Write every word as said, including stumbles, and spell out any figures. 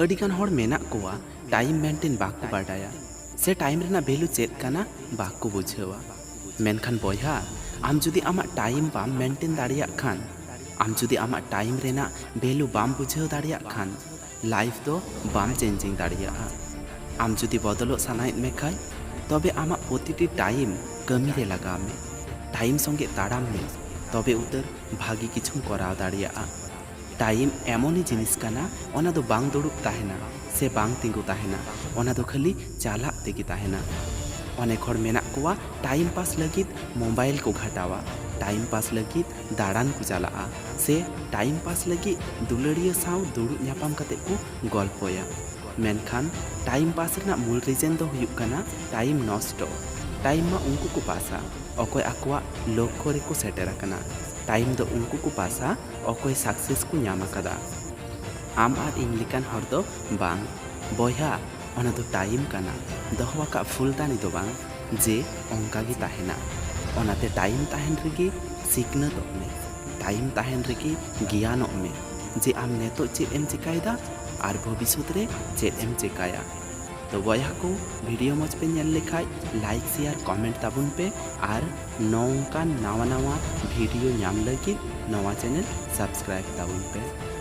ᱟᱹᱰᱤᱜᱟᱱ ᱦᱚᱲ ᱢᱮᱱᱟᱜ ᱠᱚᱣᱟ ᱴᱟᱭᱤᱢ ᱢᱮᱱᱴᱮᱱ ᱵᱟᱠᱚ ᱵᱟᱰᱟᱭᱟ ᱥᱮ ᱴᱟᱭᱤᱢ ᱨᱮᱱᱟᱜ ᱵᱷᱮᱞᱩ ᱪᱮᱫ ᱠᱟᱱᱟ ᱵᱟᱠᱚ ᱵᱩᱡᱷᱟᱹᱣᱟ᱾ ᱢᱮᱱᱠᱷᱟᱱ ᱵᱚᱭᱦᱟ, ᱟᱢ ᱡᱩᱫᱤ ᱟᱢᱟᱜ ᱴᱟᱭᱤᱢ ᱵᱟᱢ ᱢᱮᱱᱴᱮᱱ ᱫᱟᱲᱮᱭᱟᱜ ᱠᱷᱟᱱ, ᱟᱢ ᱡᱩᱫᱤ ᱟᱢᱟᱜ ᱴᱟᱭᱤᱢ ᱨᱮᱱᱟᱜ ᱵᱷᱮᱞᱩ ᱵᱟᱢ ᱵᱩᱡᱷᱟᱹᱣ ᱫᱟᱲᱮᱭᱟᱜ ᱠᱷᱟᱱ, ᱞᱟᱭᱤᱯᱷ ᱫᱚ ᱵᱟᱢ ᱪᱮᱧᱡᱤᱝ ᱫᱟᱲᱮᱭᱟᱜᱼᱟ᱾ ᱟᱢ ᱡᱩᱫᱤ ᱵᱚᱫᱚᱞᱚᱜ ᱥᱟᱱᱟᱭᱮᱫ ᱢᱮ ᱠᱷᱟᱡ, ᱛᱚᱵᱮ ᱟᱢᱟᱜ ᱯᱨᱚᱛᱤᱴᱤ ᱴᱟᱭᱤᱢ ᱠᱟᱹᱢᱤ ᱨᱮ ᱞᱟᱜᱟᱣ ᱢᱮ᱾ ᱴᱟᱭᱤᱢ ᱥᱚᱸᱜᱮ ᱛᱟᱲᱟᱢ ᱢᱮ, ᱛᱚᱵᱮ ᱩᱛᱟᱹᱨ ᱵᱷᱟᱹᱜᱤ ᱠᱤᱪᱷᱩᱢ ᱠᱚᱨᱟᱣ ᱫᱟᱲᱮᱭᱟᱜᱼᱟ᱾ ᱴᱟᱭᱤᱢ ᱮᱢᱚᱱᱤ ᱡᱤᱱᱤᱥ ᱠᱟᱱᱟ, ᱚᱱᱟ ᱫᱚ ᱵᱟᱝ ᱫᱩᱲᱩᱵ ᱛᱟᱦᱮᱱᱟ ᱥᱮ ᱵᱟᱝ ᱛᱤᱸᱜᱩ ᱛᱟᱦᱮᱱᱟ, ᱚᱱᱟ ᱫᱚ ᱠᱷᱟᱹᱞᱤ ᱪᱟᱞᱟᱜ ᱛᱮᱜᱮ ᱛᱟᱦᱮᱱᱟ᱾ ᱚᱱᱮᱠ ᱦᱚᱲ ᱢᱮᱱᱟᱜ ᱠᱚᱣᱟ ᱴᱟᱭᱤᱢ ᱯᱟᱥ ᱞᱟᱹᱜᱤᱫ ᱢᱳᱵᱟᱭᱤᱞ ᱠᱚ ᱜᱷᱟᱴᱟᱣᱟ, ᱴᱟᱭᱤᱢ ᱯᱟᱥ ᱞᱟᱹᱜᱤᱫ ᱫᱟᱬᱟᱱ ᱠᱚ ᱪᱟᱞᱟᱜᱼᱟ, ᱥᱮ ᱴᱟᱭᱤᱢ ᱯᱟᱥ ᱞᱟᱹᱜᱤᱫ ᱫᱩᱞᱟᱹᱲᱤᱭᱟᱹ ᱥᱟᱶ ᱫᱩᱲᱩᱵ ᱧᱟᱯᱟᱢ ᱠᱟᱛᱮ ᱠᱚ ᱜᱚᱞᱯᱚᱭᱟ᱾ ᱢᱮᱱᱠᱷᱟᱱ ᱴᱟᱭᱤᱢ ᱯᱟᱥ ᱨᱮᱱᱟᱜ ᱢᱩᱞ ᱨᱤᱡᱮᱱ ᱫᱚ ᱦᱩᱭᱩᱜ ᱠᱟᱱᱟ ᱴᱟᱭᱤᱢ ᱱᱚᱥᱴᱚ᱾ ᱴᱟᱭᱤᱢ ᱢᱟ ᱩᱱᱠᱩ ᱠᱚ ᱯᱟᱥᱟ, ᱚᱠᱚᱭ ᱟᱠᱚᱣᱟᱜ ᱞᱚᱠᱠᱷᱚ ᱨᱮᱠᱚ ᱥᱮᱴᱮᱨ ᱟᱠᱟᱱᱟ᱾ ᱴᱟᱭᱤᱢ ᱫᱚ ᱩᱱᱠᱩ ᱠᱚ ᱯᱟᱥᱟ, ᱚᱠᱚᱭ ᱥᱟᱠᱥᱮᱥ ᱠᱚ ᱧᱟᱢ ᱟᱠᱟᱫᱟ᱾ ᱟᱢ ᱟᱨ ᱤᱧ ᱞᱮᱠᱟᱱ ᱦᱚᱲ ᱫᱚ ᱵᱟᱝ᱾ ᱵᱚᱭᱦᱟ, ᱚᱱᱟ ᱫᱚ ᱴᱟᱭᱤᱢ ᱠᱟᱱᱟ, ᱫᱚᱦᱚ ᱟᱠᱟᱫ ᱯᱷᱩᱞᱫᱟᱱᱤ ᱫᱚ ᱵᱟᱝ, ᱡᱮ ᱚᱱᱠᱟ ᱜᱮ ᱛᱟᱦᱮᱱᱟ᱾ ᱚᱱᱟᱛᱮ ᱴᱟᱭᱤᱢ ᱛᱟᱦᱮᱱ ᱨᱮᱜᱮ ᱥᱤᱠᱷᱱᱟᱹᱛᱚᱜ ᱢᱮ, ᱴᱟᱭᱤᱢ ᱛᱟᱦᱮᱱ ᱨᱮᱜᱮ ᱜᱮᱭᱟᱱᱚᱜ ᱢᱮ, ᱡᱮ ᱟᱢ ᱱᱤᱛᱚᱜ ᱪᱮᱫ ᱮᱢ ᱪᱮᱠᱟᱭᱮᱫᱟ ᱟᱨ ᱵᱷᱚᱵᱤᱥᱥᱚᱛ ᱨᱮ ᱪᱮᱫ ᱮᱢ ᱪᱮᱠᱟᱭᱟ᱾ ᱛᱚ ᱵᱚᱭᱦᱟ ᱠᱚ, ᱵᱷᱤᱰᱤᱭᱳ ᱢᱚᱡᱽ ᱯᱮ ᱧᱮᱞ ᱞᱮᱠᱷᱟᱡ ᱞᱟᱭᱤᱠ, ᱥᱮᱭᱟᱨ, ᱠᱚᱢᱮᱱᱴ ᱛᱟᱵᱚᱱ ᱯᱮ ᱟᱨ ᱱᱚᱝᱠᱟᱱ ᱱᱟᱣᱟ ᱱᱟᱣᱟ ᱵᱷᱤᱰᱤᱭᱳ ᱧᱟᱢ ᱞᱟᱹᱜᱤᱫ ᱱᱚᱣᱟ ᱪᱮᱱᱮᱞ ᱥᱟᱵᱥᱠᱨᱟᱭᱤᱵ ᱛᱟᱵᱚᱱ ᱯᱮ᱾